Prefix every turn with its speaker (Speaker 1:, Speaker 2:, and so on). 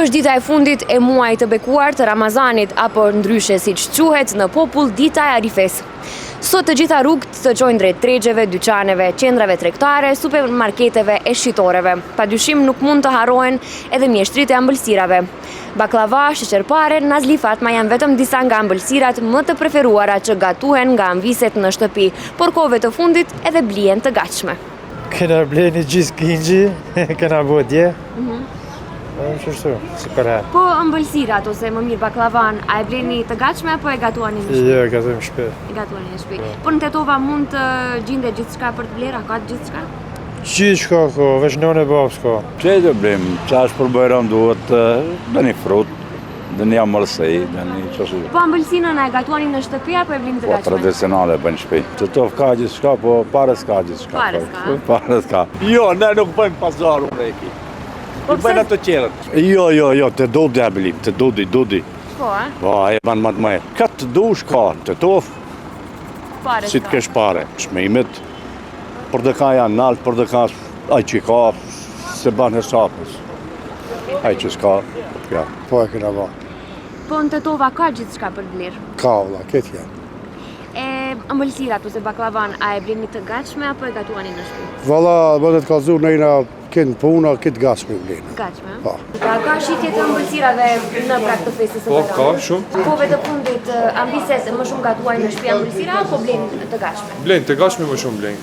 Speaker 1: Është dita e fundit e muajit të bekuar të Ramazanit, apo ndryshe siç quhet në popull dita e Arifesë. Sot të gjitha rrugët të çojnë drejt tregjeve, dyqaneve, qendrave tregtare, supermarketeve e shitoreve. Padyshim nuk mund të harrohen edhe mjeshtrit e ëmbëlsirave. Bakllava, sheqerpare, Nazli Fatma janë vetëm disa nga ëmbëlsirat më të preferuara që gatuhen nga amviset në shtëpi, por kohëve të fundit edhe blihen të gatshme.
Speaker 2: Kena ble një gjysë kinxhi, kena bo dje. Mm Qështu, si përherë.
Speaker 1: Po ëmbëlsirat ose më mirë bakllavan, a e bleni të gatshme apo e gatuani në shtëpi?
Speaker 2: Jo, e gatuajmë në shtëpi.
Speaker 1: E gatuani në shtëpi. Po. po në Tetova mund të gjindet gjithçka për të blerë, a ka gjithçka?
Speaker 2: Gjithçka ka, veç nënë e babë s'ka.
Speaker 3: Që do blejmë, qa është për bajram duhet, dhe një frut, dhe një amëlsi, dhe një qështu.
Speaker 1: Po ëmbëlsinën a e gatuani në shtëpi apo e blini të po, gatshme?
Speaker 3: Po tradicionale e bëjnë në shtëpi. Tetovë ka gjithçka, po pare s'ka gjithçka.
Speaker 1: Pare s'ka.
Speaker 3: Po, pare s'ka. Jo, ne nuk bëjmë pazar unë e ki. Po I bëjnë ato tjerët. Jo, jo, jo, te Dodi e blim, te Dodi, Dodi.
Speaker 1: Po, a?
Speaker 3: Po, e ban më të mirë. Ka të dush ka, në Tetovë,
Speaker 1: Pare
Speaker 3: si të kesh pare. Çmimet, për dhe ka janë nalt, për dhe ka, ai që ka, s'e ban hesapës. Ai që s'ka, ja.
Speaker 4: Po e kena ba.
Speaker 1: Po në Tetova ka gjithçka për të blerë.
Speaker 4: Ka, vlla, këtë janë.
Speaker 1: E ëmbëlsirat ose baklavan, a e blini të gatshme apo e gatuani në shtëpi?
Speaker 4: Valla, më dhe të kallzu, ne jena kënë puna, këtë gatshme blejnë.
Speaker 1: Gatshme?
Speaker 4: Po.
Speaker 1: Ka, ka shitje të ëmbëlsirave në prag të festës së
Speaker 5: Po,
Speaker 1: Bajramit?
Speaker 5: ka shumë.
Speaker 1: Kohëve të fundit, amviset më shumë gatuajnë në shtëpi ëmbëlsira apo blejnë të gatshme?
Speaker 5: Blejnë, të gatshme më shumë blejnë.